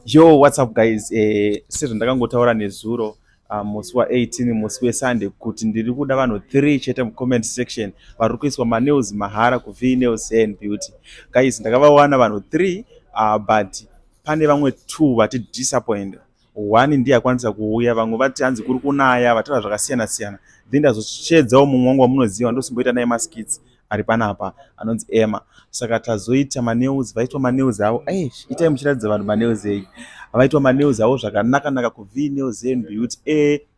Yo, what's up guys? Sezvandakangotaura nezuro, musi wa18, musi weSunday, kuti ndiri kuda vanhu 3 chete mucomment section vari kuiswa manails mahara kuV Nails and Beauty. Guys, ndakavawana vanhu 3, but pane vamwe 2 vati disappoint. One ndiye akwanisa kuuya, vamwe vati hanzi kuri kunaya, vataura zvakasiyana siyana. Then ndazoshedzawo mumwe wangu wamunoziva, ndosimboita naye maskits, ari panapa, anonzi Emma. Saka tazoita manails, vaitwa manails avo. Eish, itai muchiratidza vanhu manails enyu. Vaitwa manails avo zvakanaka-naka kuV Nails and Beauty.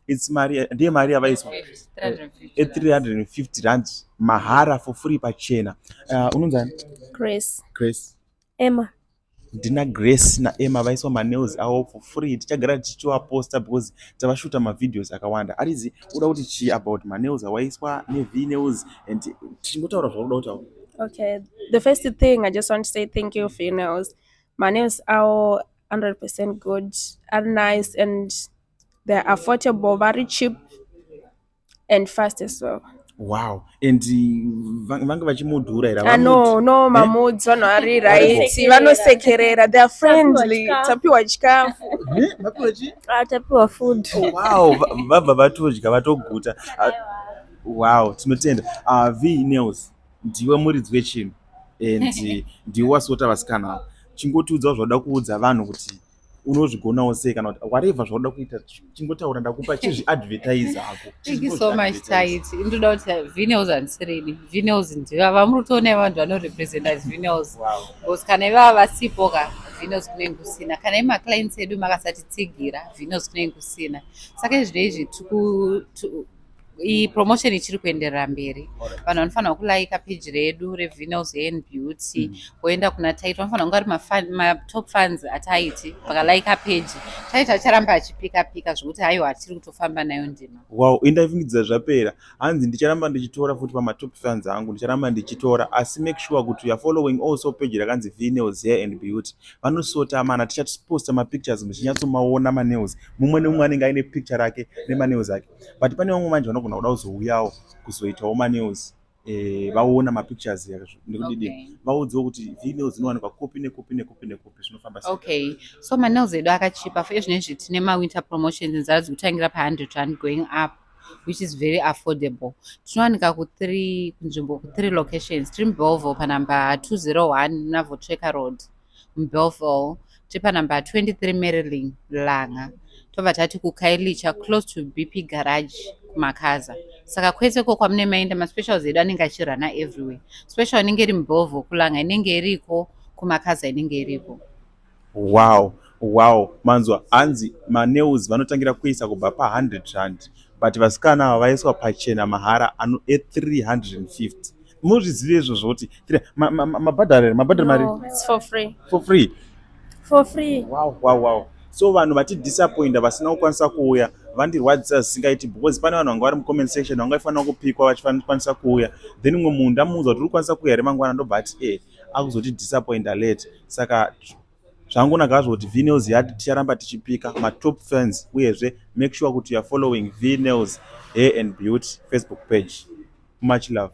Its mari, ndiye mari yavaiswa, e350 rand, mahara, for free, pachena. Unonzani? Grace. Grace. Emma. Ndina Grace naEmma, vaiswa manails avo for free. Tichagara tichivaposta because tavashuta mavideos akawanda. Arizi uda kuti chii about manails awaiswa neV Nails? And tichingotaura zvaunoda kutaura. Okay. The first thing, I just want to say thank you for your nails. My nails are 100% good, are nice, and they're affordable, very cheap, and fast as well. Wow, and vange vachimudhura here? Ah, no, mamoods vanhu vari right, vanosekerera, they are friendly. Tapiwa chikafu. Mapiwa chii? Ah, tapiwa food. Wow, vabva vatodya vatoguta. Ah, wow, tinotenda. V Nails, ndiwe muridzi wechinhu and ndiwe wasota vasikana ava. Chingotiudzawo zvauda kuudza vanhu kuti unozvigonawo sei, kana kuti whatever zvauda kuita, chingotaura, ndakupa, chizviadvertise hako. Thank you so much, Taiti. Ndoda kuti V Nails handisireni. V Nails ndiva vamuri kutoona vanhu vanorepresenta as V Nails. Because kana ivava vasipo ka, V Nails kunenge kusina. Kana imaclients edu makasatitsigira, V Nails kunenge kusina. Saka izvino izvi ipromotion ichiri kuenderera mberi. Vanhu vanofanira kulaika page redu reV Nails and Beauty, voenda kuna Taiti. Vanofanira kunge vari matop fans aTaiti. Vakalaika page, Taiti acharamba achipika pika zvokuti haiwa, tiri kutofamba nayo ndima. Wow, indaifungidza zvapera. Hanzi ndicharamba ndichitora futi pamatop fans angu, ndicharamba ndichitora, asi make sure kuti you are following also page rakanzi V Nails Hair and Beauty. Vanosota mana, tichatiposta mapictures muchinyatsomaona manails. Mumwe nemumwe anenge aine picture rake nemanails ake, but pane vamwe manje vanogona kuda kuzouyawo kuzoitawo manails, vaona mapictures nekudidi. Vaudzewo kuti V Nails inowanikwa kupi nekupi nekupi nekupi, zvinofamba sei? Okay, so manails edu akachipa. For izvinezvi tine mawinter promotions, nzara dzikutangira pa100 rand going up, which is very affordable. Tinowanika ku3 kunzvimbo, ku3 locations. Tiri muBellville panumber 201 naVoortrekker Road muBellville, tiri panumber 23 Maryling Langa, tobva tati kuKhayelitsha, close to BP garage kuMakaza. Saka kwese ko kwamune maenda, maspecials edu anenge achirana everywhere. Special inenge iri muBellville, kuLanga inenge iriko, kuMakaza inenge iriko. Wow, manzwa, hanzi manails vanotangira kuisa kubva pa100 rand, but vasikana ava vaiswa pachena mahara ano e350. Muzvizive izvozvo kuti mabhadhara here? Mabhadhara mari? No, it's for free. For free? For free. Wow, so vanhu vatidisappointa vasina kukwanisa kuuya vandirwadzisa zvisingaiti, because pane vanhu vanga vari mucomment section vanga vaifanira kupikwa vachikwanisa kuuya. Then umwe munhu ndamuudza kuti uri kukwanisa kuuya here mangwana, ndobva ati akuzotidisappointa late. Saka zvangonaka hazvo kuti V Nails yati ticharamba tichipika matop fans. Uyezve make sure kuti you are following V Nails Hair and Beauty Facebook page. Much love.